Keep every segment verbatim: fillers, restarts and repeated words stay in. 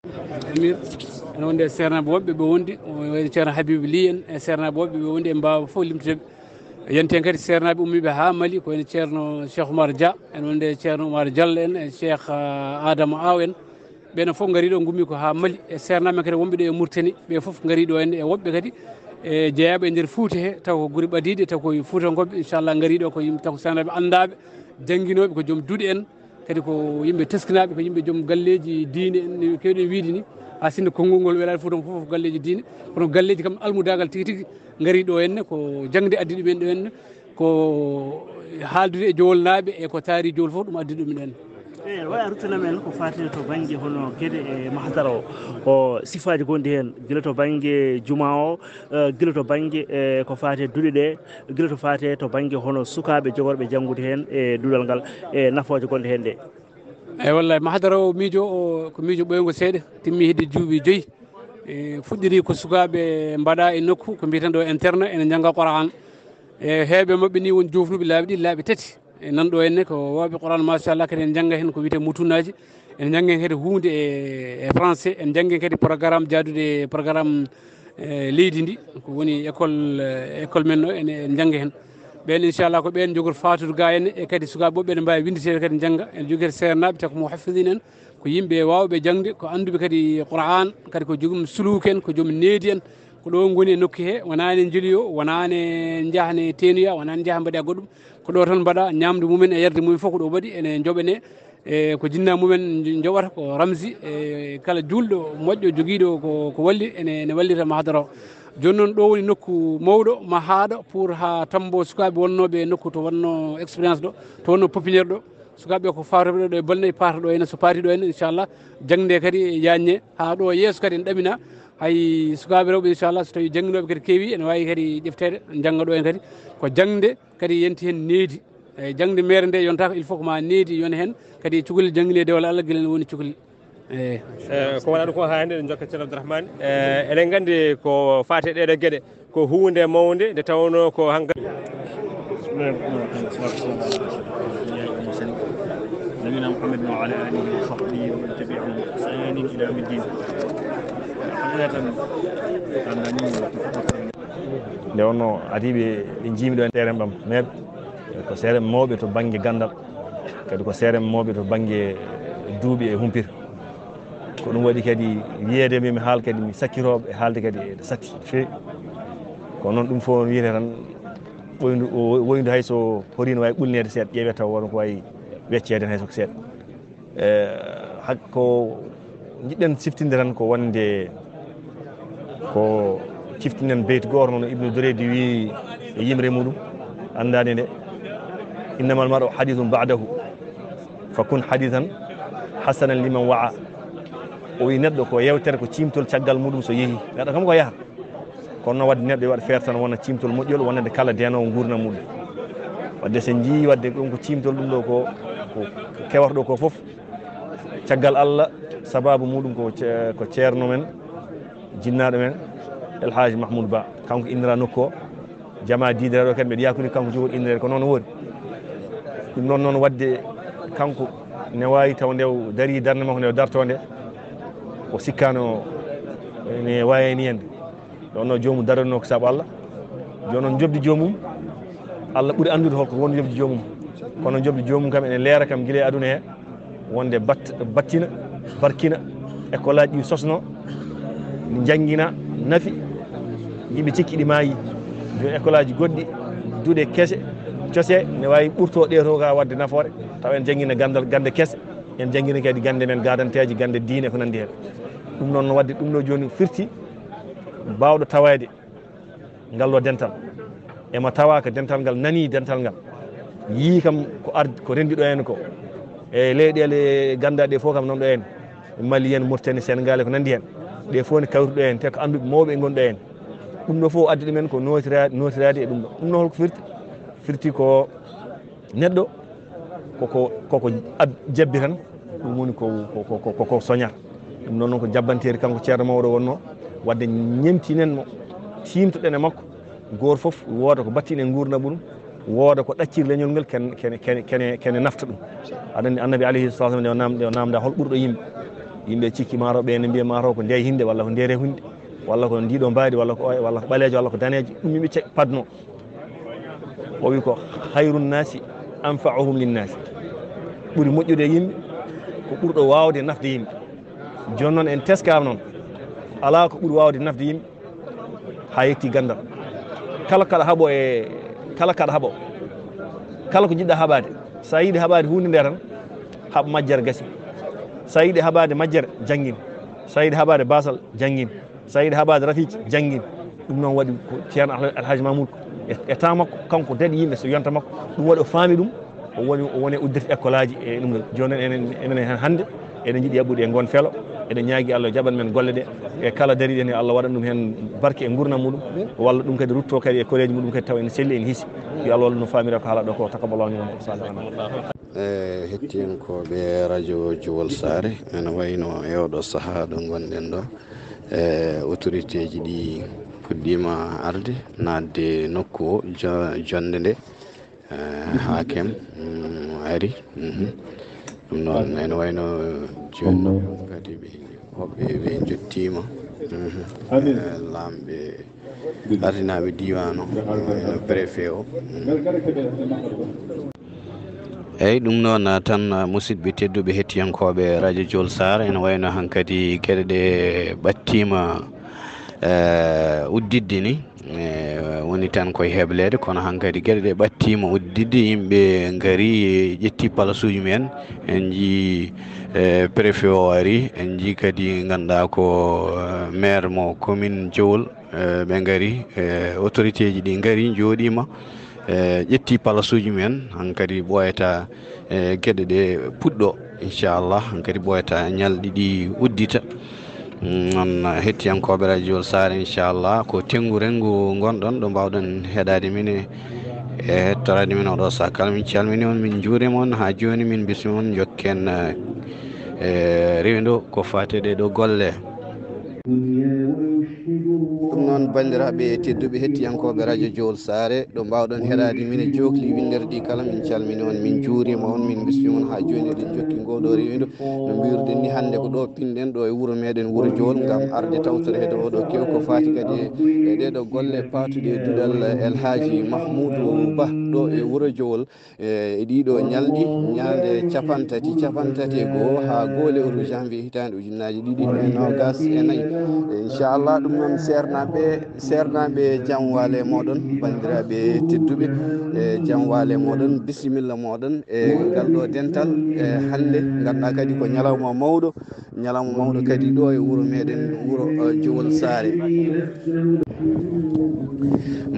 Amir, ene wonde e seernaaɓe woɓɓe ɓe wondi, wayno Ceerno Habibu Li en, e seernaaɓe woɓɓe ɓe wondi, en mbaawa fof limtude ɓe. Yonti en kadi seernaaɓe ummiiɓe haa Mali, ko wayno Ceerno Cheikh Oumar Dia, ene wonde e Ceerno Oumar Diallo en, e Cheikh, ah, Adama Aw en. Ɓeene fof ngarii ɗo, ngummi ko haa Mali. E seernaaɓe men kadi wonɓe ɗo e Mauritanie, ɓe fof ngarii ɗo en, e woɓɓe kadi e jeyaaɓe e nder Fuuta he, taw ko gure ɓadiiɗe, taw ko Fuutankooɓe, inchallah, ngarii ɗo ko yimɓe, taw ko seernaaɓe anndaaɓe, jannginooɓe, ko joom duɗe en, kadi ko yimɓe teskinaaɓe, ko yimɓe joom galleeji diine en, no keewɗen wiide ni. Haa sinno konngol ngol welaani Fuuta fof, fof galleeji diine, kono galleeji kam almudaagal tigi tigi ngarii ɗo henne, ko jaŋde addi ɗumen ɗo henne, ko haaldude e Jowolnaaɓe e ko taari Jowol fof, ɗum addi ɗum ɗo henne. Eyi, aɗa waawi a ruttina men ko faati to bannge hono geɗe e mahdara o, o sifaaji gonɗi heen, gila to bannge juma o, eh, gila to bannge, eh, ko faati e duɗe ɗe, gila to faati to bannge hono sukaaɓe jogorɓe janngude heen e duɗal ngal, e nafooje gonɗe heen ɗe. Eyi, wallahi, mahdara o miijo o ko miijo ɓooyngo seeɗa, timmi hedde juuɓi joyi. E, fuɗɗiri ko sukaaɓe mbaɗa e nokku, ko mbiyeten ɗo internat, ene njannga Qur'an. E, heewɓe maɓɓe ni won joofnuɓe laabi ɗiɗi, laabi tati. E, nan ɗo henne ko waawɓe Qur'an, machallah, kadi en njannga heen ko wiyetee mutunnaaji. En njannga heen kadi huunde e, e français. En njannga heen kadi programme jaadude, programme, e, leydi ndi, ko woni école, e, école men o, en, en njannga heen. Ɓeen, inchallah, ko ɓeen njogori faatude ga henne, e kadi sukaaɓe woɓɓe ene mbaawi winndeteede kadi njannga. En njogii seernaaɓe, taw ko muhaffidiin en, ko yimɓe waawɓe jaŋde, ko annduɓe kadi Qur'an, kadi ko joom suluuk en, ko joom needi en. Ko ɗo ngoni e nokku he, wonaa ne njeliyo, wonaa ne njaha ne teenoya, wonaa ne njaha mbaɗa goɗɗum. Ko ɗo tan mbaɗa ñaamdu mumen e yarde mumen fof ko ɗo waɗi, ene njoɓene, e ko jinna mumen njoɓata ko Ramsi, e kala juulɗo moƴƴo jogiiɗo ko, ko walli, ene, ene wallita mahadara o. Jooni noon ɗo woni nokku mawɗo, mahaaɗo pour haa tambo sukaaɓe wonnooɓe e nokku to wonno expérience ɗo, to wonno pépinière ɗo. Sukaaɓe ko faatoɓe ɗo, ɗo e Bolnay paata ɗo henne, so paati ɗo henne, inchallah, jaŋde kadi yaaññe haa ɗo yeeso kadi ene ɗamina. Hay sukaaɓe rewɓe, inchallah, so tawi jannginooɓe kadi keewi, ene waawi kadi ƴefteede, njannga ɗo henne kadi. Ko jaŋde kadi yonti heen needi. Eyi, jaŋde meere nde yontaaka, il faut ko ma needi yona heen, kadi cukalel janngine dewal Allah gila ne woni cukalel. Eyi. Eh, ko waɗa ɗum ko haa hannde, en njokka Ceerno Abdourahmane. Eh, eɗen nganndi ko faati e ɗeɗo geɗe, ko huunde mawnde nde tawnoo ko hankadi. بسم الله الرحمن الرحيم. والصلاة والسلام على أشرف الأنبياء والمرسلين. نبينا محمد وعلى آله وصحبه ومن تبعهم بإحسان إلى يوم الدين. حقيقة، أنني Nde wonnoo adiiɓe ɓe njiimi ɗo e seeren ɓam meeɓe, ko seeren mawɓe to bannge ganndal, kadi ko seeren mawɓe to bannge duuɓi e humpito. Ko ɗum waɗi kadi wiyeede mi, mi haal kadi mi sakkitooɓe e haalde kadi ene satti no feewi. Kono noon ɗum fof on wiyete tan ɓoyndu, o woyndu hay so horii no waawi ɓulneede seeɗa, ƴeewee taw won ko waawi wecceede hay so ko seeɗa. Eh, hak-, ko njiɗɗen siftinde tan ko wonde ko ciftinen beyt gooto noon Ibnu Duraydi wii e yimre muɗum, anndaande nde, "Innamal mar'u hadithun ba'dahu, fa kun hadithan hasanan liman wa'a." O wii neɗɗo ko yewtere, ko ciimtol caggal muɗum so yehi. Neɗɗo kam ko yaha. Kono noon waɗde neɗɗo yo waɗ feere tan wona ciimtol moƴƴol wonande kala deenoowo nguurndam muɗum. Waɗde so en njiyii waɗde ɗum ko ciimtol ɗum ɗo ko, ko kewata ɗo ko fof, caggal Allah, sabaabu muɗum ko ce-, ko ceerno men, jinnaaɗo men, El Hadj Mahmoud Ba. Kanko innira nokku o, jamaa diidere ɗo kadi mbeɗa yakori kanko jogori innirede, ko noon woori. Ɗum noon, noon waɗde kanko ne waawi taw nde o darii darnde makko nde o dartoo nde, o sikkaano ne waayani en. Ɗo no joomum daranno ko sabu Allah. Jooni noon njoɓdi joomum, Allah ɓuri anndude holko woni njoɓdi joomum. Kono njoɓdi joomum kam ene leera kam gila e aduna he, wonde bat-, battina, barkina, école aji ɗi sosno, ɗi njanngina, nafi, yimɓe cikki ɗi maayi. Jooni école aji goɗɗi, duɗe kese, cose, ne waawi ɓurto ɗe to ga waɗde nafoore, tawa en njanngina ganndal, gannde kese, en njanngina kadi gannde men gaadanteeje, gannde diine ko nanndi heen. Ɗum noon no waɗde ɗum ɗo jooni firti baawɗo taweede ngal ɗo dental. Ema tawa ko dental ngal nani dental ngal. Yii kam ko ard-, ko renndi ɗo en ko. E leyɗeele gannda ɗe fof kam noon ɗo en. Mali en, Mauritanie, Sénégal ko nanndi heen. Ɗe fof ne kawri ɗo en, te ko annduɓe mawɓe e ngon ɗo en. Ɗum ɗo fof addi ɗumen ko nootira-, nootiraade e ɗum ɗo. Ɗum ɗo holko firti? Firti ko neɗɗo koko, koko ab-, jabbi tan, ɗum woni ko, ko, ko, ko, ko soñata. Ɗum noon noon ko jabbanteeri kanko ceerno mawɗo wonno, wadde ñemtinen mo, tiimtoɗen e makko, gooto fof wooda ko battin e nguurndam mum, wooda ko ɗacciri leñol ngol, ken, ken, ken, ken, ken nafta ɗum. Aɗa anndi Annabi alayhi salatu wasalam nde o nam-, nde o namda hol ɓurɗo yimɓe, Yimɓe cikki maaro ɓe ne mbiya maaro ko nde hinde walla ko nde rehunde walla ko ndiɗo mbaadi walla ko oya walla ko ɓaleejo walla ko daneejo, ɗum yimɓe ce- padno. O wi ko: "Hayrun nasi anfa'uhum lin nasi." Ɓuri moƴƴude e yimɓe ko ɓurɗo waawde nafde yimɓe. Jooni noon en teskaama noon, alaa ko ɓuri waawde nafde yimɓe haa yetti ganndal. Kala kaɗa haɓo e kala kaɗa haɓo, kala ko jiɗɗa haɓaade, so a yiɗi haɓaade huunde nde tan, haɓ majjere gasi. So a yiɗi haɓaade majjere, janngin. So a yiɗi haɓaade baasal, janngin. So a yiɗi haɓaade rafiiji, janngin. Ɗum noon waɗi ko Ceerno Alha- Alhaji Mamoudou e, e temps makko, kanko daɗi yimɓe so yonta makko. Ɗum waɗi o faami ɗum, o woni, o woni e udditi école aji e ɗum ɗo. Jooni noon enen, enen hannde eɗen njiɗi yaɓɓude e ngon felo. Eɗen ñaagi Allah o jaɓan men golle ɗe. E kala dariɗen e Allah waɗan ɗum heen barke e ngurnam muɗum. Walla ɗum kadi rutto kadi e koreeji muɗum kadi tawa ene selli, ene hiisi. Yo Allah wallu no faamira ko haala ɗo ko, taqabbalallahu minna wa minkum salih amal. E hettiyankooɓe radio Jowol Saare, ene wayno e oɗo sahaa ɗo ngonɗen ɗo, e autorité ji ɗi puɗɗiima arde, naatde nokku o, jo- jonnde nde, e haakem, mm, ari. Mhm. Ɗum noon, ene wayno jooni kadi ɓe, woɓɓe ɓe njottiima. Mhm. E laamɓe ardinaaɓe diiwaan o, e préfet o. Mhm. Eyyi, ɗum noon, ah, tan, ah, musidɓe tedduɓe hettiyankooɓe radio Jowol Saare, ene wayno hankadi geɗe ɗe ɓattiima, eh, udditde ni. Eh, woni tan koye hebleede, kono hankadi geɗe ɗe ɓattiima udditde, yimɓe ngari, ƴetti palasuuji mumen. En njii, eh, préfet o ari, en njii kadi ngannduɗaa ko, eh, maire mo commune Jowol, eh, ɓe ngari, eh, autorité ji ɗi ngari, njooɗiima, eh, ƴetti palasuuji mumen. Hankadi ɓooyata, eh, geɗe ɗe puɗɗo, inchallah. Hankadi ɓooyata ñalɗi ɗi uddita. Mm, noon, hettiyankooɓe radio Jowol Saare, inchallah, ko Tenngurengu ngonɗon, ɗo mbaawɗon heɗaade min e, e hettoraade min oɗo sahaa. Kala min calmini on, min njuurima on, haa jooni min bismi on, njokken, eh, e rewndo ko faati e ɗee ɗo golle. Ɗum noon, banndiraaɓe tedduɓe hettiyankooɓe radio Jowol Saare, ɗo mbaawɗon heɗaade min e jookli winndere ɗi kala, min calmini on, min njuurima on, min bismi on, haa jooni eɗen njokki ngoo ɗo rewndo. No mbiruɗen ni, hannde ko ɗo pinɗen ɗo e wuro meɗen Wuro Jowol ngam arde tawtoreede oɗo kew ko faati kadi e ɗee ɗo golle paatuɗe e duɗal El Hadji Mahmoudou Ba ɗo e Wuro Jowol. E, e ɗii ɗo ñalɗi, ñalnde capantati, capantati e goo haa goo lewru janvier hitaande ujunnaaji ɗiɗi e noogaas e nayi. Inchallah, ɗum noon, seernaaɓe, seernaaɓe, jam waale mooɗon, banndiraaɓe tedduɓe, e jam waale mooɗon, bisimilla mooɗon e ngal ɗo dental, e hannde, ngannduɗaa kadi ko ñalawma mawɗo, ñalawma mawɗo kadi ɗo e wuro meɗen, wuro, eh, Jowol Saare.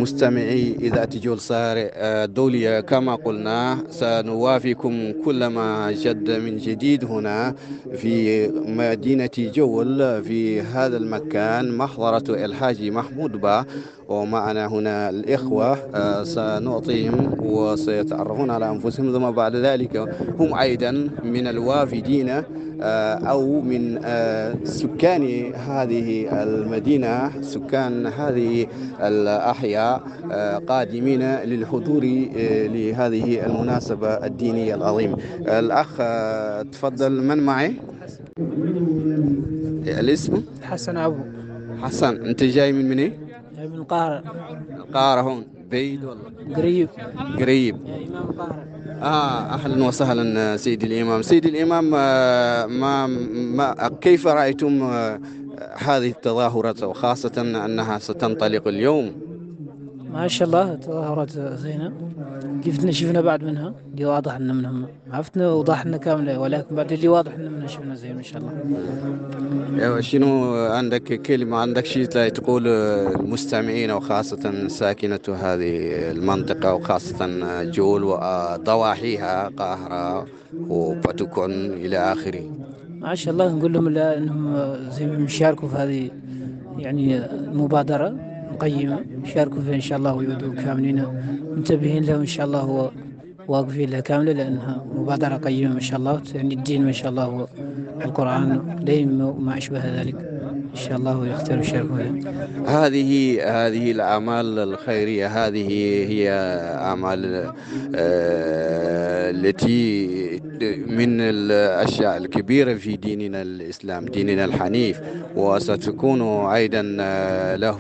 مستمعي إذاعة جول سارة، آه، الدولية، كما قلنا سنوافيكم كلما جد من جديد هنا في مدينة جول، في هذا المكان، محضرة الحاج محمود با. ومعنا هنا الإخوة، آه، سنعطيهم وسيتعرفون على أنفسهم، ثم بعد ذلك هم أيضًا من الوافدين، آه، أو من، آه، سكان هذه المدينة، سكان هذه الأحياء، آه، قادمين للحضور، آه، لهذه المناسبة الدينية العظيمة. الأخ، آه، تفضل، من معي؟ الاسم؟ حسن أبو. حسن، أنت جاي من منين؟ جاي من القاهرة. القاهرة هون بعيد والله؟ قريب. قريب. يا إمام القاهرة. آه، أهلًا وسهلًا سيدي الإمام. سيدي الإمام، آه، ما، ما، كيف رأيتم، آه، هذه التظاهرات، وخاصة أنها ستنطلق اليوم؟ ما شاء الله، تظاهرات زينة. كيف شفنا بعد منها؟ دي واضح إن منهم عرفتنا وضحنا كاملة، ولكن بعد اللي واضح إن منها شفنا زين إن شاء الله. Ewa, sino عندك كلمة، عندك شيء تقول المستمعين، وخاصة ساكنة هذه المنطقة، وخاصة جول وضواحيها، قاهرة وباتوكون إلى آخره؟ ما شاء الله، نقول لهم لا، إنهم زي ما يشاركوا في هذه، يعني، المبادرة القيمة، يشاركوا فيها إن شاء الله، ويعودوا كاملين منتبهين لها إن شاء الله، واقفين لها كاملة، لأنها مبادرة قيمة ما شاء الله، يعني الدين ما شاء الله والقرآن دائما وما أشبه ذلك، إن شاء الله يختار ويشاركوا فيها. هذه، هذه الأعمال الخيرية، هذه هي أعمال، آه، التي من الأشياء الكبيرة في ديننا الإسلام، ديننا الحنيف، وستكون أيضًا، آه، له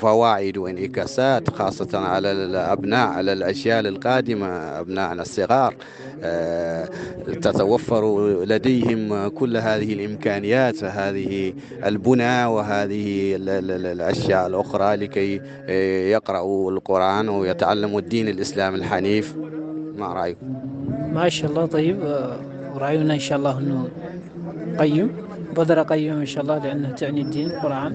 فوائد وانعكاسات، خاصة على الأبناء، على الأجيال القادمة، أبناءنا الصغار. آه، تتوفر لديهم كل هذه الإمكانيات، هذه البنى، وهذه ال-، ال-، ال-، الأشياء الأخرى لكي، آه، يقرأوا القرآن ويتعلموا الدين الإسلام الحنيف. ما رأيك؟ ما شاء الله. طيب، آه، رأينا إن شاء الله أنه قيم، بدر قيم إن شاء الله، لأنه تعني الدين القرآن،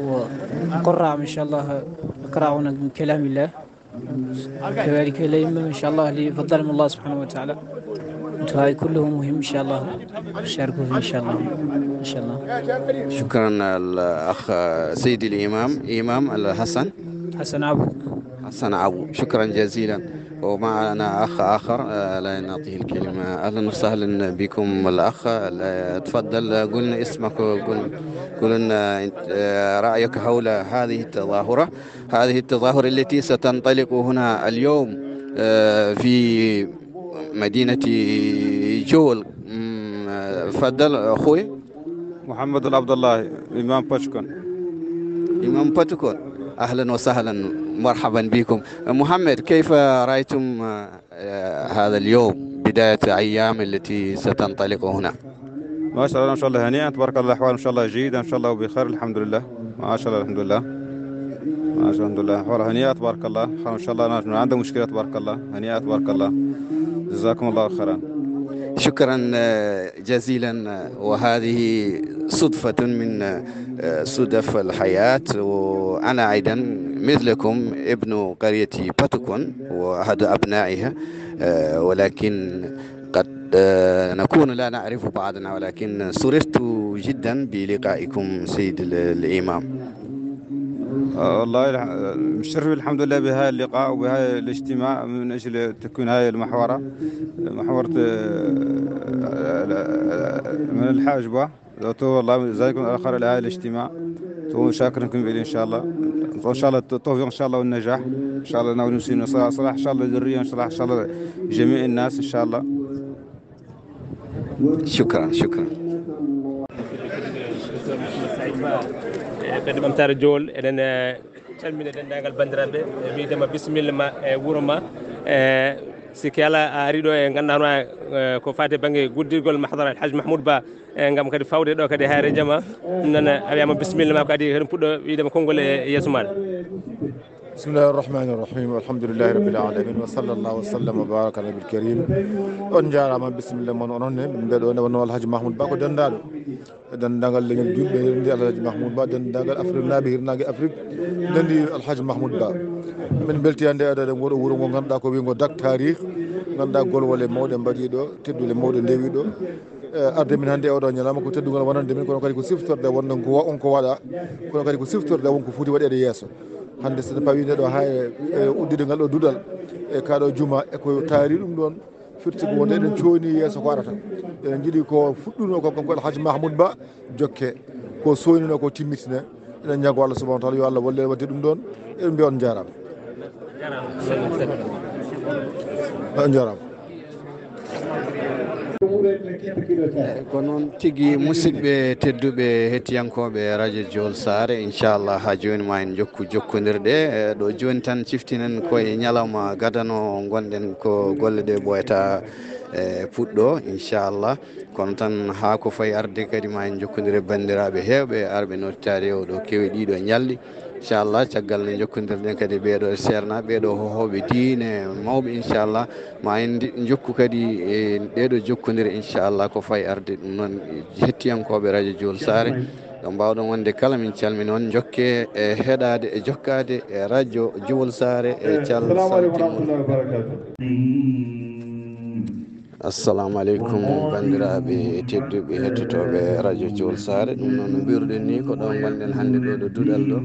وقراء إن شاء الله يقرأون من كلام الله، كذلك الأئمة إن شاء الله اللي فضلهم الله سبحانه وتعالى. هاي كله مهم إن شاء الله، شاركوا فيه إن شاء الله. إن شاء الله. شكرا الأخ سيدي الإمام، إمام الحسن. حسن عبو. حسن عبو، شكرا جزيلا. ومعنا أخ آخر، آه، لا نعطيه الكلمة. أهلا وسهلا بكم الأخ. آه، تفضل، آه، قلنا اسمك، قل-، قلنا، آه، رأيك حول هذه التظاهرة، هذه التظاهرة التي ستنطلق هنا اليوم، آه، في مدينة جول. مم، آه، تفضل أخوي. محمد عبد الله، إمام باتشكون. إمام باتشكون، أهلا وسهلا، مرحبا بكم. محمد، كيف رأيتم، آه، هذا اليوم، بداية أيام التي ستنطلق هنا؟ ما شاء الله، إن شاء الله هنيئة، تبارك الله، الأحوال إن شاء الله جيدة، إن شاء الله وبخير، الحمد لله. ما شاء الله، الحمد لله. ما شاء الله، الحمد لله، أحوال هنيئة، تبارك الله. إن شاء الله، أنا عندك مشكلة، تبارك الله، هنيئة، تبارك الله. جزاكم الله خيرا. شكرا، آه، جزيلا. وهذه صدفة من، آه، صدف الحياة، وأنا أيضا مثلكم ابن قرية باتكون وأحد أبنائها، آه، ولكن قد، آه، نكون لا نعرف بعضنا، ولكن سررت جدا بلقائكم سيد ال-، الإمام. آه، والله الح-، مشرف الحمد لله بهذا اللقاء وبهذا الاجتماع من أجل تكوين هذه المحورة، محورة، آه، من الحاجبة. تو والله جزاكم الله خير على هذا الاجتماع. تو شاكركم إليه إن شاء الله. إن شاء الله التوفيق إن شاء الله والنجاح. إن شاء الله ناوي نسين صلاح، صلاح إن شاء الله ذرية، صلاح إن شاء الله جميع الناس إن شاء الله. شكرا، شكرا. E, kadi Ɓamtaare Jool, eɗen, e, calmina denndaangal banndiraaɓe, e, wiide ma bisimilla ma e wuro ma. E, sikke alaa, a ari ɗo e ngannduɗaa, e, ko faati e bannge guddirgol mahdara El Hadj Mahmoud Ba, e, ngam kadi fawde ɗo kadi Hayre Jama. Ɗum noon, a wiyaama bisimilla ma, ko adii eɗen puɗɗo wiide ma konngol e yeeso maaɗa. بسم الله الرحمن الرحيم. الحمد لله رب العالمين، وصلى الله وسلم وبارك على النبي الكريم. On njaaraama, bisimilla mon onon ne. Min mbiɗo nde wonno Alhaji Mahmoud Ba ko denndaaɗo e denndaangal leñol juulɓe, ndenndi Alhaji Mahmoud Ba, denndaangal Afriknaaɓe, hirnaange Afrik, ndenndi Alhaji Mahmoud Ba. Min mbelti hannde adade ngoɗo wuro ngo ngannduɗaa ko wiyngo Dak Taarih, ngannduɗaa golwole mawɗe mbaɗii ɗo, tedduɗe mawɗe ndewi ɗo. E, arde min hannde e oɗo ñalawma ko teddungal wonande min, kono kadi ko siftorde wonde ko wa-, on ko waɗa, kono kadi ko siftorde won ko foti waɗeede yeeso. Hannde so en pawii nde ɗo haa e, e uddide ngal ɗo duɗal e kaa ɗo juma, e ko taari ɗum ɗoon, firti ko wonde eɗen coyni yeeso ko arata. Eɗen njiɗi ko fuɗɗuno ko kanko Alhaji Mahmoud Ba jokke, ko soynino ko timmitine. Eɗen ñaago Allah subhanahu wa taala yo Allah wallu en waɗde ɗum ɗoon. Eɗen mbiya on njaaraama. On njaaraama. Ko noon tigi, musidɓe tedduɓe, hettiyankooɓe Radio Jool Saare, inchallah haa jooni ma en njokku jokkondirɗe. E, ɗo jooni tan ciftinen ko e ñalawma gadano ngonɗen, ko golle ɗe ɓooyata, e, puɗɗo, inchallah. Kono tan haa ko fayi arde kadi ma en njokkondir e banndiraaɓe heewɓe arɓe nodditaade e oɗo kewe ɗiɗo ñalɗi. Inchallah, caggal nde njokkondirɗen kadi e ɓeeɗo seernaaɓe, ɓeeɗo hohooɓe diine mawɓe, inchallah, ma en ndi-, njokku kadi e ɗeeɗo jokkondire, inchallah, ko fayi arde. Ɗum noon, hettiyankooɓe Radio Jool Saare, ɗo mbaawɗon wonde kala, min calmina on, njokke e heɗaade e jokkaade e Radio Jool Saare e cal saltimol. Assalamu aleykum, banndiraaɓe tedduɓe hettotooɓe Radio Jool Saare. Ɗum noon no mbiruɗen ni, ko ɗo ngonɗen hannde ɗo, ɗo duɗal ɗo.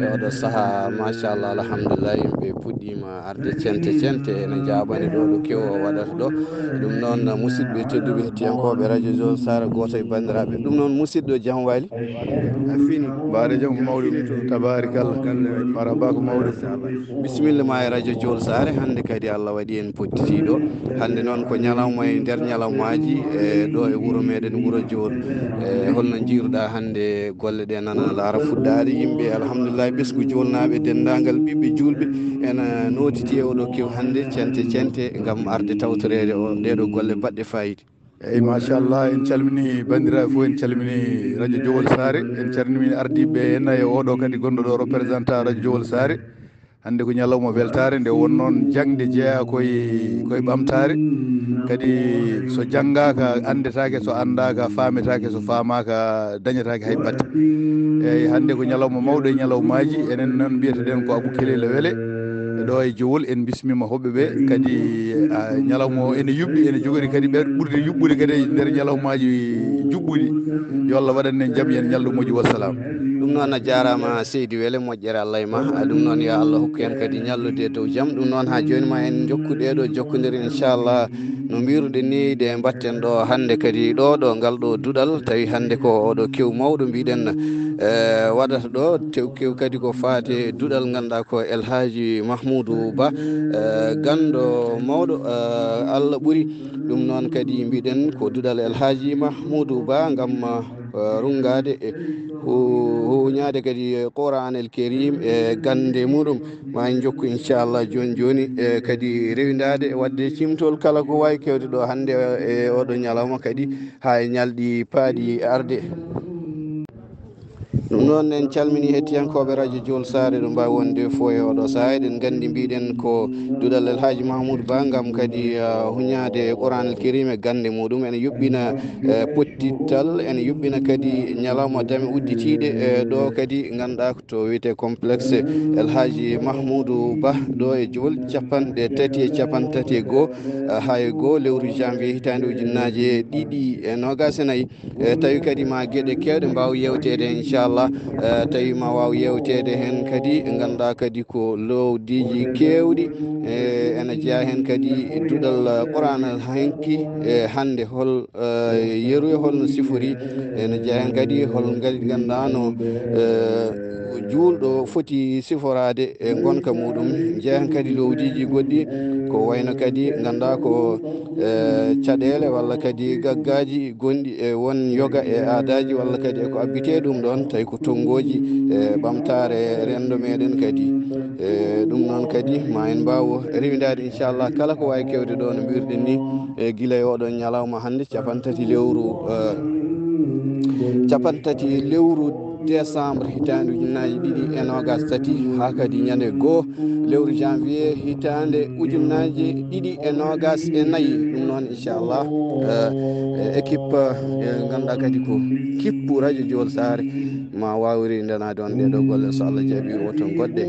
E oɗo sahaa, machallah, alhamdulillah, yimɓe puɗɗiima arde cente cente, ene njaabani ɗo, ɗo kewo o waɗata ɗo. Ɗum noon, musidɓe tedduɓe hettiyankooɓe Radio Jool Saare, gooto e banndiraaɓe. Ɗum noon, musidɗo, jam waali? A fini? Mbaɗa jam ko mawɗum, tabaarikalla. Marhaba ko mawɗum. Bisimilla ma e Radio Jool Saare. Hannde kadi Allah waɗi en podditiiɗo. Hannde noon ko ñalawma Mo e nder ñalawmaaji, e ɗo e wuro meɗen, wuro Jowol. E holno njiiruɗaa hannde golle ɗe, nana laara fuɗɗaade? Yimɓe, alhamdulillahi, ɓesngu Jowolnaaɓe, denndaangal ɓiɓɓe juulɓe, ena nootiti e oɗo kew hannde, cente cente, ngam arde tawtoreede o, ɗeɗo golle baɗɗe faayiida. Eyi, machallah, en calmini banndiraaɓe fof, en calmini radio Jowol Saare, en calmini ardiiɓe henna e oɗo kadi gonɗo ɗo représentant radio Jowol Saare. Hannde ko ñalawma weltaare, nde won noon jaŋde jeyaa koye, koye ɓamtaare. Kadi so janngaaka, anndetaake, so anndaaka, faametaake, so faamaaka, dañetaake hay batte. Eyi, hannde ko ñalawma mawɗo e ñalawmaaji, enen noon mbiyeten ko Abou Kelele Wele, ɗo e Jowol, en bismiima hoɓɓe ɓe. Kadi, a, ñalawma o ene yuɓɓi, ene jogori kadi ɓe ɓurdi yuɓɓude kadi e nder ñalawmaaji juɓɓuɗi. Yo Allah waɗan en jam, yen ñallu moƴƴu, wassalam. Ɗum noon, a jaaraama seydi Wele, moƴƴere Allah e ma. A, ɗum noon, yo Allah hokku en kadi ñallude e dow jam. Ɗum noon, haa jooni ma en njokku ɗeɗo jokkondiral, inchallah. No mbiruɗen ni, ɗe mbatten ɗo hannde kadi ɗo, ɗo ngal ɗo duɗal, tawi hannde ko oɗo kew mawɗo mbiɗen, e, waɗata ɗo, tew kew kadi ko faati e duɗal, ngannduɗaa ko El Hadji Mahmoudou Ba, e, ganndo mawɗo, e, Allah ɓuri. Ɗum noon kadi mbiɗen ko duɗal El Hadji Mahmoudou Ba ngam, e, runngaade e hu-, huñaade kadi Qur'an El Kerim e gannde muɗum. Ma en njokku, inchallah, jooni jooni, e, kadi rewindaade e waɗde cimtol kala ko waawi kewde ɗo hannde, e, oɗo ñalawma kadi haa e ñalɗi paaɗi arde. Ɗum noon, en calmini hettiyankooɓe radio Jowol Saare, ɗo mbaawi wonde fof e oɗo sahaa. Eɗen nganndi, mbiɗen ko duɗal El Hadji Mahmoudou Ba ngam kadi, e, huñaade Qur'an El Kerim e gannde muɗum. Ene yuɓɓina, e, pottittal, ene yuɓɓina kadi ñalawma dame udditiiɗe, e, ɗo kadi ngannduɗaa to wiyetee complexe El Hadji Mahmoudou Ba ɗo e Jowol, capanɗe tati e capanɗe tati e goo, eh, haa e goo lewru janvier hitaande ujunnaaje ɗiɗi e noogaas e nayi. Eh, tawi kadi ma geɗe keewɗe mbaaw yeewteede heen, inchallah. Eh, tawi ma waaw yeewteede heen kadi, ngannduɗaa kadi ko loowdiiji keewɗi. Eh, ena jeyaa heen kadi duɗal Qur'an hanki, eh, hannde hol eh, yeru e holno sifori, ene jeyaa heen kadi hol ngal ngannduɗaa no, eh, juulɗo foti siforaade e ngonka muɗum. Jeyaa heen kadi loowdiiji goɗɗi, ko wayno kadi ngannduɗaa ko, eh, caɗeele walla kadi gaggaaji gonɗi e won yoga e aadaaji walla kadi e ko abbitee ɗum ɗoon, tawi ko tonngooji e ɓamtaare renndo meɗen kadi. E ɗum noon kadi ma en mbaaw rewindaade, inchallah, kala ko waawi kewde ɗo no mbiruɗen ni, e gila e oɗo ñalawma hannde, capanɗe tati lewru, eh, capanɗe tati lewru décembre hitaande ujunnaaji ɗiɗi e noogaas tati, haa kadi ñande goo lewru janvier hitaande ujunnaaji ɗiɗi e noogaas e nayi. Ɗum noon, inchallah, eh, eh, équipe, eh, ngannduɗaa kadi ko kippu radio Jowol Saare, ma waaw rewindanaade on ɗee ɗoo golle, so Allah jaɓii, woto goɗɗe.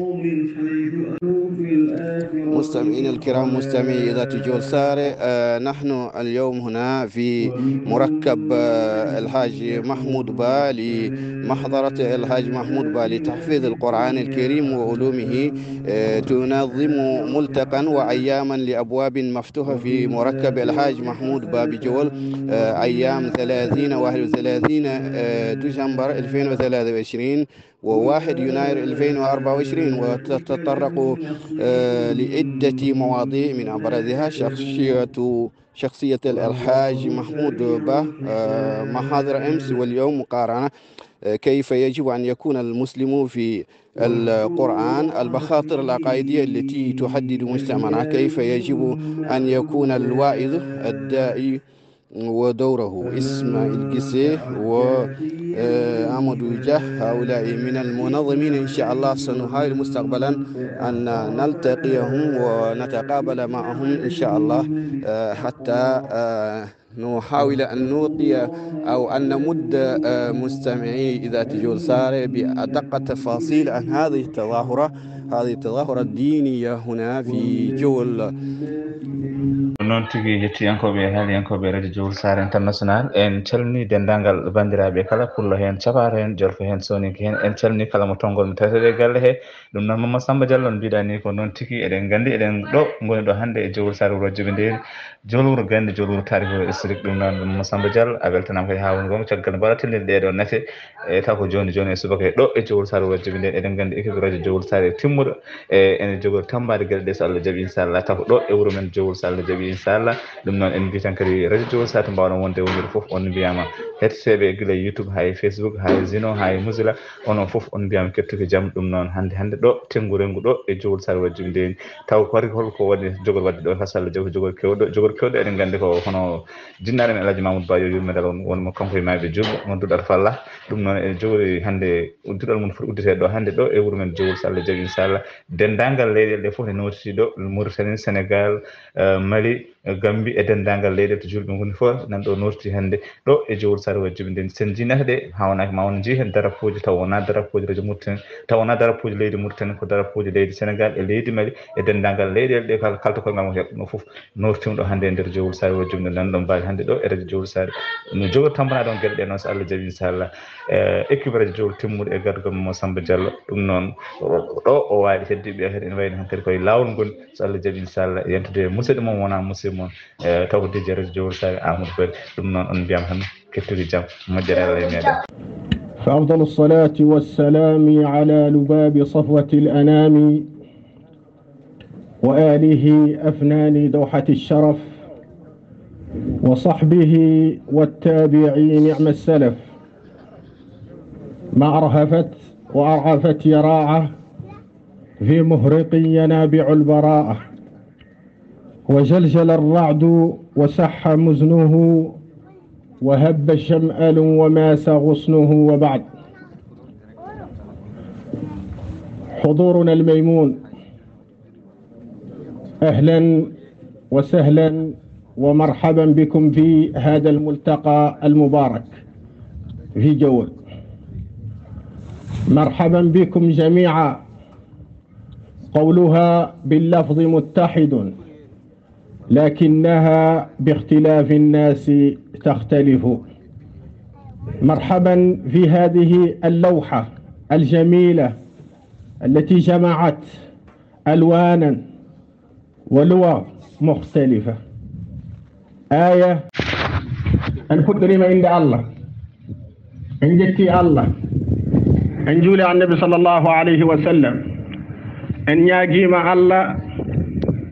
مستمعينا الكرام، مستمعي إذاعة جول سارة، آه، نحن اليوم هنا في مركب، آه، الحاج محمود با، لمحضرة الحاج محمود با لتحفيظ القرآن الكريم وعلومه. آه، تنظم ملتقى وأياما لأبواب مفتوحة في مركب الحاج محمود با بجول، آه، أيام ثلاثين، واحد وثلاثين، آه، ديسمبر ألفين وثلاثة وعشرين، وواحد يناير ألفين وأربعة وعشرين، وتتطرق، آه، لعدة مواضيع، من أبرزها شخصية، شخصية الحاج محمود با، آه، محاضرة أمس واليوم مقارنة، آه، كيف يجب أن يكون المسلم في القرآن، المخاطر العقائدية التي تهدد مجتمعنا، كيف يجب أن يكون الواعظ الداعي ودوره. إسماعيل قسي و، آه، أحمد وجاه، هؤلاء من المنظمين. إن شاء الله سنحاول مستقبلا أن نلتقيهم ونتقابل معهم إن شاء الله، آه، حتى، آه، نحاول أن نعطي أو أن نمد، آه، مستمعي إذاعة جول سارة بأدق التفاصيل عن هذه التظاهرة، هذه التظاهرة الدينية هنا في جول. Noon tigi, hettiyankooɓe e haaliyankooɓe Radio Jowol Saare International, en calmini denndaangal banndiraaɓe kala, pullo heen, capato heen, jolfo heen, sooninke heen. En calmini kala mo tonngol mi tawetee e galle he. Ɗum noon, Mamma Samba Diallo, no mbiɗa ni, ko noon tigi, eɗen nganndi, eɗen ɗo ngoni ɗo hannde e Jowol Saare, wuro Jibindeeri, Jowol wuro gannde, Jowol wuro taarikh, wuro historique. Ɗum noon, Mamma Samba Diallo, a weltanaama kadi haa woni gonga. Caggal mbaɗa tellirde ɗeɗo nate, e taw ko jooni jooni e subaka e ɗo e Jowol Saare, wuro Jibindeeri. Eɗen nganndi équipe Radio Jowol Saare timmuɗo, e ene jogori tammbaade geɗe ɗe, so Allah jaɓi, inchallah. Taw ko ɗo e wuro men Jowol, so Allah jaɓi, Inchallah. Ɗum noon en mbiyi tan kadi radio Jowol Sare to mbaawɗon wonde wonde fof on mbiyama hetteteɓe gila YouTube, hay Facebook, hay Zino, hay Mozilla, onon fof on mbiyama kettuki jam. Ɗum noon hannde hannde ɗo tengu rengu ɗo e Jowol Sare wajjuɓe nde taw ko holko waɗi jogol wadde ɗo, machallah, jogol kewɗo, jogol kewɗo eɗen nganndi ko hono jinnaɗo men Alhaji Mamoudou Ba yo yurmedal won mo kanko e mayɓe juuɓe mo duɗal falla. Ɗum noon e jowri hannde duɗal mum foti udditede ɗo hannde ɗo e wuro men Jowol, so Allah jaɓi inchallah. Denndaangal leyɗeele ɗe fof ne nootiti ɗo, Mauritanie, Sénégal, eh, Mali, eh, Gambie e denndaangal leyɗeele to juulɓe ngoni fof nan ɗo nootiti hannde ɗo e Jowol Sare wajjuɓe nden. Sen jinata ɗe hawnaaki ma on njii heen darapooji taw wonaa darapooji radio Mauritanie, taw wonaa darapooji leydi Mauritanie, ko darapooji leydi Sénégal e leydi Mali e denndaangal leyɗeele ɗe kala kalta koye ngal mo heɓno fof. Noortiiɗo hannde e nder Jowol Sare wajjuɓe nden nan ɗo mbaali hannde ɗo e radio Jowol Sare. No jogori tampanaa ɗon geɗe ɗe noon so Allah jaɓi inchallah. Eh, équipe radio Jowol timmude e gargol mo Samba Diallo. Ɗum noon ɗo o waali heddiɓe kadi ene wayno hankadi koye laawol ngoni so Allah jaɓi inchallah. Yentude e musidɗo mum wona musidɗo mum. Eh, taw ko D J radio Jowol Sare Amadou Bari. Ɗum noon on mbiyam tan kettude jam moƴƴere Allah e meɗen. فأفضل الصلاة والسلام على لباب صفوة الأنام وآله أفنان دوحة الشرف وصحبه والتابعين نعم السلف. ما أرهفت وأرعفت يراعة في مهرق ينابع البراءة. وجلجل الرعد وصح مزنه وهب شمأل وماس غصنه وبعد. حضورنا الميمون، أهلا وسهلا ومرحبا بكم في هذا الملتقى المبارك في جول. مرحبا بكم جميعا. قولها باللفظ متحد لكنها باختلاف الناس تختلف. مرحبا في هذه اللوحة الجميلة التي جمعت ألوانا ولغة مختلفة. Aaya, en puɗɗoriima innde Allah, en njetti Allah, en njuuli Annabi sallallahu alayhi wa sallam, en ñaagiima Allah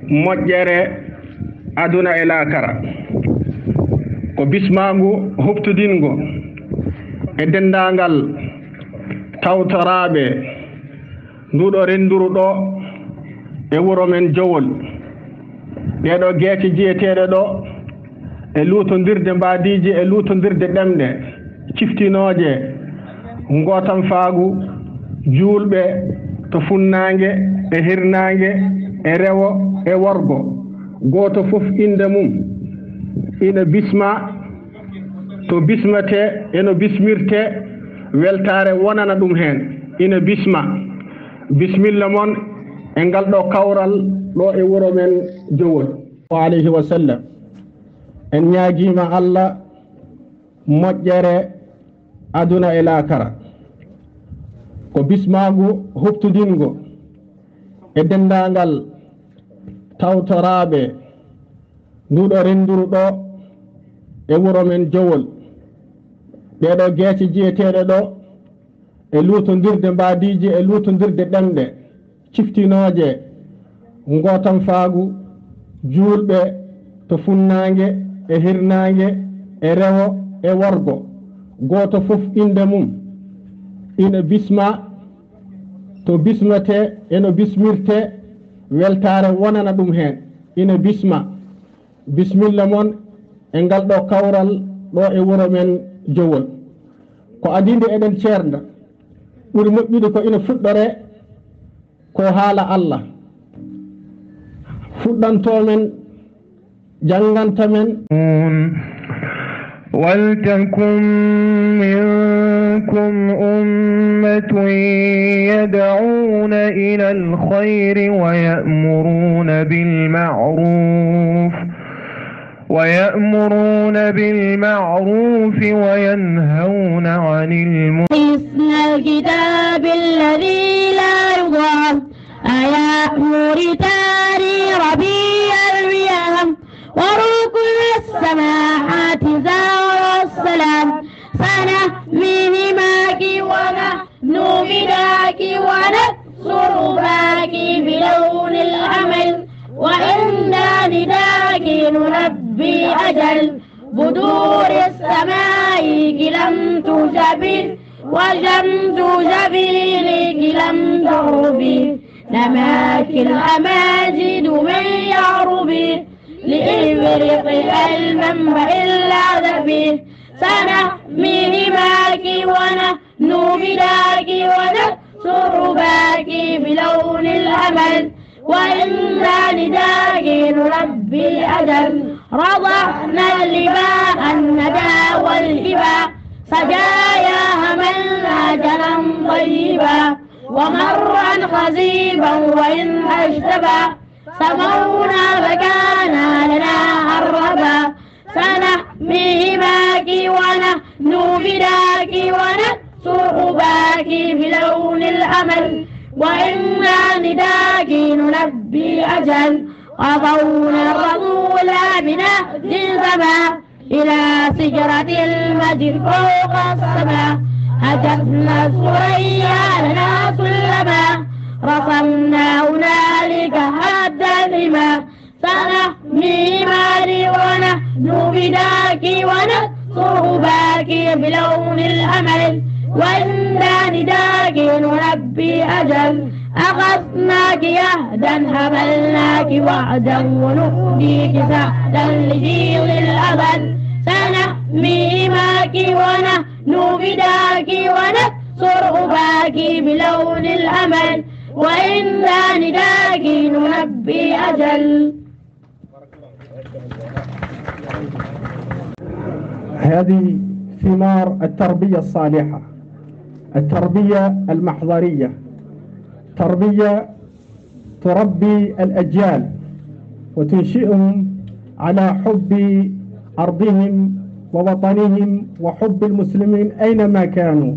moƴƴere aduna e laakara. Ko bismaangu huɓtodinngu e denndaangal tawtoraaɓe nduɗo rennduru ɗo e wuro men Jowol. Ɗeɗo geece jiyeteeɗe ɗo e luutondirde mbaadiiji e luutondirde ɗemɗe ciftinooje, ngootanfaagu juulɓe to funnaange e hirnaange e rewo e worgo. Gooto fof innde mum ina bisma to bismate e no bismirte, weltaare wonana ɗum heen. Ina bisma. Bismilla mon e ngal ɗo kawral ɗo e wuro men Jowol. Alayhi wa sallam. En ñaagiima Allah moƴƴere aduna e laakara. Ko bismaangu huɓtodinngu e denndaangal tawtoraaɓe nduɗo rennduru ɗo e wuro men Jowol. Ɗeɗo geece jiyeteeɗe ɗo e luutondirde mbaadiiji e luutondirde ɗemɗe ciftinooje, ngootanfaagu juulɓe to funnaange e hirnaange e rewo e worgo. Gooto fof innde mum ina bisma to bismate e no bismirte, weltaare wonana ɗum heen. Ina bisma. Bismilla mon e ngal ɗo kawral ɗo e wuro men Jowol. Ko adii nde eɗen ceernda, ɓuri moƴƴude ko ina fuɗɗoree ko haala Allah. Fuɗɗantoo men, jannganta men. ولتكن منكم أمة يدعون إلى الخير ويأمرون بالمعروف ويأمرون بالمعروف وينهون عن المنكر. حسن الكتاب الذي لا يضام، أيا مرتاري ربيع الويام، وركن السماحات زار السلام. سنحمي حماك ونحن فداك وننصر باك بلون الأمل. وإن داني داكن ربي أجل، بدور السماء كلم تجبي، وشمس جبيني كلم تغربي، نماك الأماجد من يعربي، لإبرق المنبع العذبي، سنحمي هماك ونحن بداك ونسر باك بلون الأمل، وإن داني داكن ربي أجل، رضعنا اللباء الندى والهبة، سجايا هملنا جلا طيبا، ومرا خزيبا وإن أشتبى، سمونا فكان لنا أرهبا، سنحمي هماك ونحن بداك ونسر باك بلون الأمل، وإن داني داكن ربي أجل، قضونا الرسول بنهج سما، إلى سجرة المجد فوق السماء، هجتنا الثريا لنا سلما، رسمنا هنالك حد الرماء، سنحمي هماك ونحن بداك ونسر باك بلون الأمل، وإن داني داكن ربي أجل، أخذناك يهدا حملناك وعدا، ونهديك سعدا لجيل الأبد، سنحمي هماك ونحن بداك ونسر باك بلون الأمل، وإن داني داكن ربي أجل. هذه ثمار التربية الصالحة، التربية المحضرية، تربية تربي الأجيال وتنشئهم على حب أرضهم ووطنهم وحب المسلمين أينما كانوا.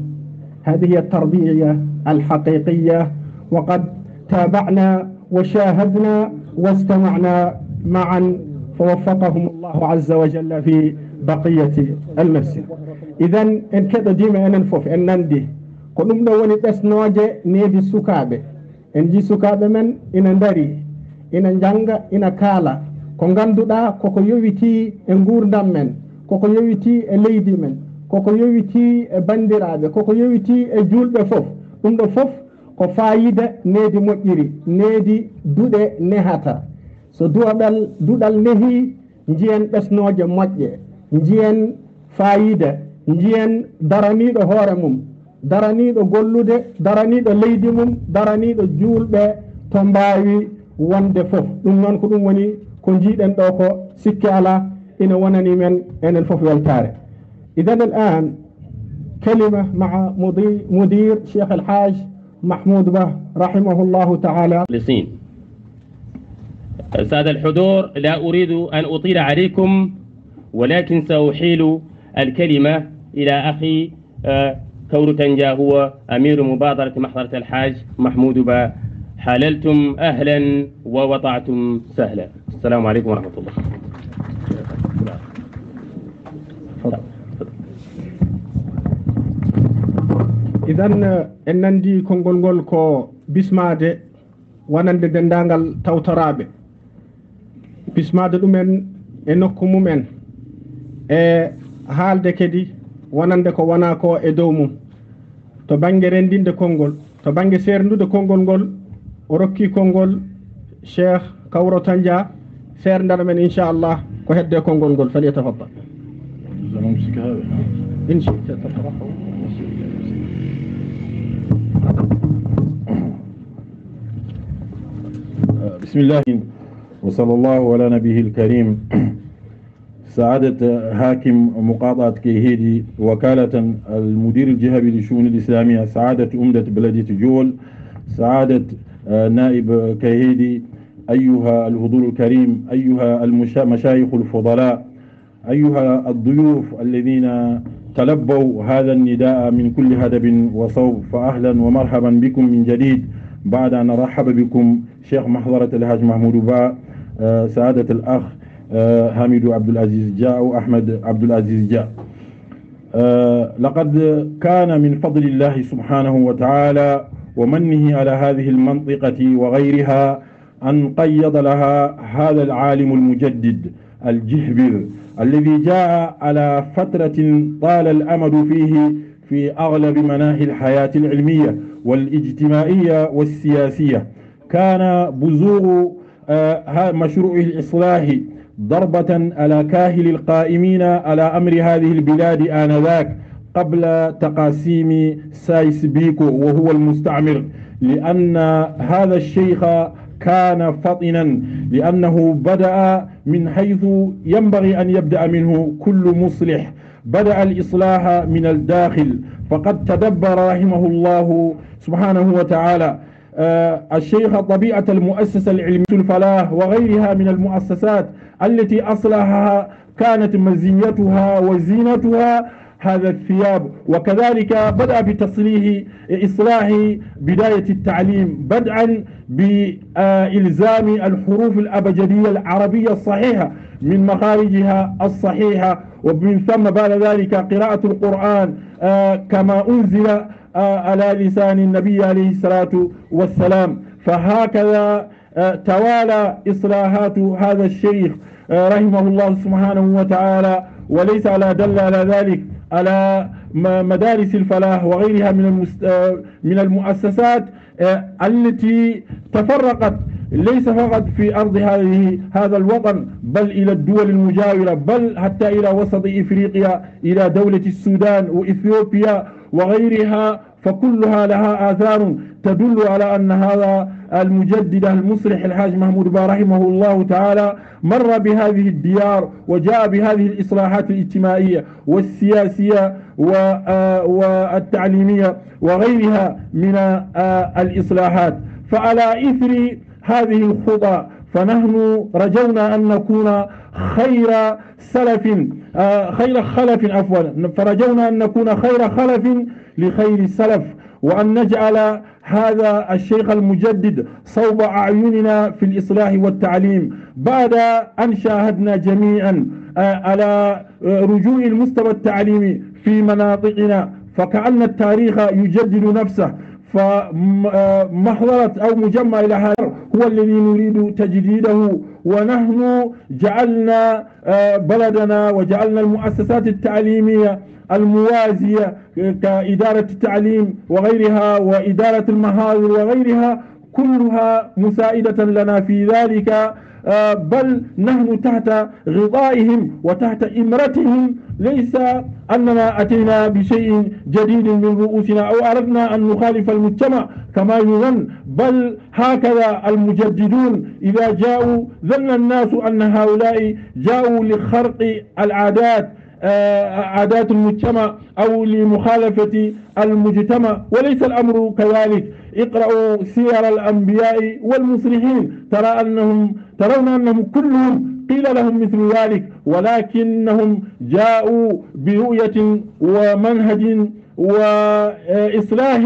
هذه هي التربية الحقيقية، وقد تابعنا وشاهدنا واستمعنا معا، فوفقهم الله عز وجل في بقية المسير. Idan, en keɗodiima enen fof, en nanndi ko ɗum ɗo woni ɓesnooje needi sukaaɓe. En njii sukaaɓe men ina ndarii, ina njannga, ina kaala ko ngannduɗaa koko yowitii e nguurndam men, koko yowitii e leydi men, koko yowitii e banndiraaɓe, koko yowitii e juulɓe fof. Ɗum ɗo fof ko faayiida needi moƴƴiri, needi duɗe nehata. So duɗal, duɗal nehii, njiyen ɓesnooje moƴƴe, njiyen faayiida, njiyen daraniiɗo hoore mum, daraniiɗo gollude, daraniiɗo leydi mum, daraniiɗo juulɓe to mbaawi wonde fof. Ɗum noon ko ɗum woni ko njiiɗen ɗo ko, sikke alaa, ina wonani men enen fof weltaare. Idan al-aan kalima ma'a mudi-, mudir Cheikh Al Haj Mahmoud Bah, rahimahullahu ta'ala. المخلصين. سادة الحضور، لا أريد أن أطيل عليكم، ولكن سأحيل الكلمة إلى أخي، آه، كورو تنجا، هو أمير مبادرة محضرة الحاج محمود با. حللتم أهلا ووضعتم سهلا. السلام عليكم ورحمة الله. Idan, en nanndi konngol ngol ko bismaade wonande denndaangal tawtoraaɓe, bismaade ɗumen e nokku mumen, e haalde kadi wonande ko wonaa ko e dow mum. To bannge renndinde konngol, to bannge seerndude konngol ngol, o rokki konngol Cheikh Kawro Tandia, seerndaɗo men, inchallah, ko hedde konngol ngol. فليتفضل. إن شئت تقرأه. بسم الله وصلى الله على نبيه الكريم. سعادة حاكم مقاطعة كيهيدي، وكالة المدير الجهوي للشؤون الإسلامية، سعادة عمدة بلدية جول، سعادة، آه، نائب كيهيدي، أيها الحضور الكريم، أيها المشا-، مشايخ الفضلاء، أيها الضيوف الذين تلبوا هذا النداء من كل هدب وصوب، فأهلا ومرحبا بكم من جديد بعد أن رحب بكم شيخ محضرة الحاج محمود با، آه، سعادة الأخ، آه، حميد عبد العزيز جا أو أحمد عبد العزيز جا. آه، لقد كان من فضل الله سبحانه وتعالى ومنه على هذه المنطقة وغيرها أن قيض لها هذا العالم المجدد الجهبذ، الذي جاء على فترة طال الأمد فيه في أغلب مناحي الحياة العلمية والاجتماعية والسياسية. كان بزوغ، آه، ها-، مشروعه الإصلاحي ضربة على كاهل القائمين على أمر هذه البلاد آنذاك قبل تقاسيم سايس بيكو وهو المستعمر، لأن هذا الشيخ كان فطنا، لأنه بدأ من حيث ينبغي أن يبدأ منه كل مصلح، بدأ الإصلاح من الداخل، فقد تدبر رحمه الله سبحانه وتعالى، آه، الشيخ طبيعة المؤسسة العلمية الفلاح وغيرها من المؤسسات التي أصلحها كانت مزيتها وزينتها هذا الثياب، وكذلك بدأ بتصليح، إصلاح بداية التعليم، بدءا بإلزام الحروف الأبجدية العربية الصحيحة من مخارجها الصحيحة، ومن ثم بعد ذلك قراءة القرآن، آه، كما أنزل، آه، على لسان النبي عليه الصلاة والسلام. فهكذا، آه، توالى إصلاحات هذا الشيخ، آه، رحمه الله سبحانه وتعالى، وليس على دل على ذلك على م-، مدارس الفلاح وغيرها من المست-، آه، من المؤسسات، آه، التي تفرقت ليس فقط في أرض هذه، هذا الوطن، بل إلى الدول المجاورة، بل حتى إلى وسط إفريقيا، إلى دولة السودان وإثيوبيا وغيرها، فكلها لها آثار تدل على أن هذا المجدد المصلح الحاج محمود با رحمه الله تعالى مر بهذه الديار وجاء بهذه الإصلاحات الاجتماعية والسياسية و-، آه، والتعليمية وغيرها من، آه، الإصلاحات. فعلى إثر هذه الخطى فنحن رجونا أن نكون خير سلف، آه، خير خلف، عفوا، فرجونا أن نكون خير خلف لخير سلف، وأن نجعل هذا الشيخ المجدد صوب أعيننا في الإصلاح والتعليم، بعد أن شاهدنا جميعا، آه، على، آه، رجوع المستوى التعليمي في مناطقنا، فكأن التاريخ يجدد نفسه. فمحضرة أو مجمع إلى هذا هو الذي نريد تجديده، ونحن جعلنا، آه، بلدنا وجعلنا المؤسسات التعليمية الموازية كإدارة التعليم وغيرها وإدارة المحاضر وغيرها كلها مساعدة لنا في ذلك، آه، بل نحن تحت غطائهم وتحت إمرتهم، ليس أننا أتينا بشيء جديد من رؤوسنا أو أردنا أن نخالف المجتمع كما يظن، بل هكذا المجددون إذا جاءوا ظن الناس أن هؤلاء جاءوا لخرق العادات، آه، عادات المجتمع أو لمخالفة المجتمع، وليس الأمر كذلك. اقرأوا سير الأنبياء والمصلحين، ترى أنهم، ترون أنهم كلهم قيل لهم مثل ذلك، ولكنهم جاءوا برؤية ومنهج وإصلاح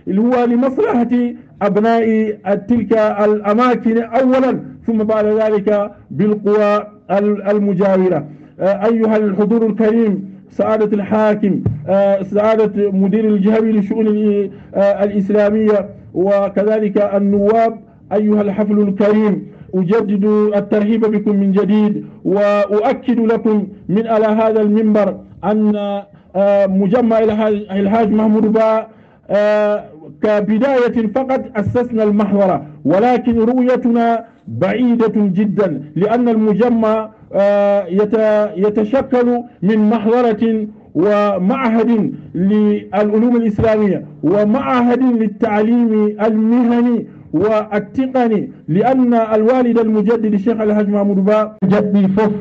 اللي هو لمصلحة أبناء تلك الأماكن أولا، ثم بعد ذلك بالقوى ال-، المجاورة. آه، أيها الحضور الكريم، سعادة الحاكم، آه، سعادة مدير الجهوي للشؤون ال-، آه، الإسلامية، وكذلك النواب، أيها الحفل الكريم، أجدد الترحيب بكم من جديد، وأؤكد لكم من على هذا المنبر أن، آه، مجمع الحاج، الحاج محمود با، آه، كبداية فقط أسسنا المحورة، ولكن رؤيتنا بعيدة جدا، لأن المجمع، آه، يت-، يتشكل من محضرة ومعهد للعلوم الإسلامية ومعهد للتعليم المهني والتقني، لأن الوالد المجدد الشيخ الحاج محمود با jaɓɓi fof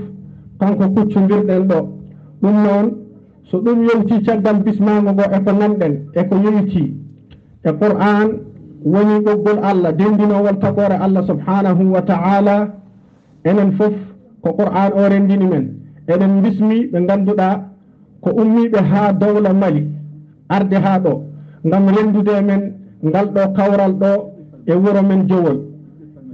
kanko kuccondirɗen ɗo. Ɗum noon, so ɗum yowti caggal bismaango ngo e ko nanɗen e ko yowitii e Qur'aan, woni ɓoggol Allah denndinoowol tagoore Allah subhaanahu wa ta'ala. Enen fof ko Qur'aan o renndini men. Eɗen mbismi ɓe ngannduɗaa ko ummiiɓe haa dowla Mali arde haa ɗo ngam renndude e men ngal ɗo kawral ɗo e wuro men Jowol.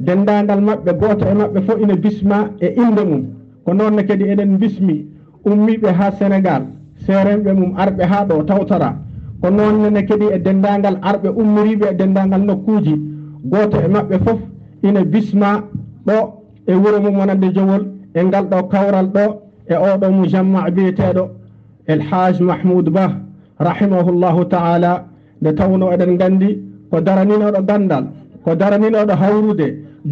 Denndaangal maɓɓe, gooto e maɓɓe fof ina bisma e innde mum. Ko noon ne kadi eɗen mbismi ummiiɓe haa Senegaal, seerenɓe mum arɓe haa ɗo tawtoraa. Ko noon ne kadi e denndaangal arɓe ummoriiɓe e denndaangal nokkuuji, gooto e maɓɓe fof ina bisma ɗo e wuro mum wonande Jowol, e ngal ɗo kawral ɗo, e oɗo mujamma biyeteeɗo El Hadj Mahmoud Ba, rahimahullahu ta'ala, nde tawno eɗen nganndi ko daraninooɗo ganndal, ko daraninooɗo hawrude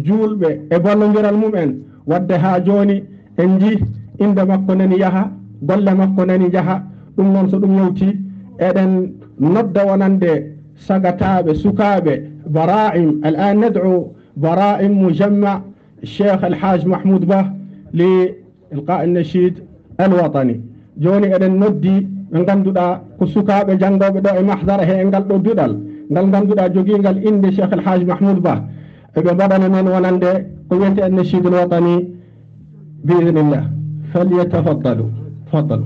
juulɓe e ballondiral mum en. Wadde haa jooni en njii innde makko nani yaha, golle makko nani njaha. Ɗum noon, so ɗum yawti, eɗen nodda wonande sagataaɓe, sukaaɓe, bara'im, al-an nad'u bara'im mujamma Cheikh El Hadj Mahmoud Ba li ilqa an-nashid al-watani. Jooni eɗen noddi ɓe ngannduɗaa ko sukaaɓe janngooɓe ɗo e mahdara he e ngal ɗo duɗal, ngal ngannduɗaa jogiingal innde Cheikh El Hadj Mahmoud Ba. Eɓe mbaɗana men wonande ko wiyetee an-nashid al-watani bi idhnillah. Falyatafaddalu. Tafaddalu.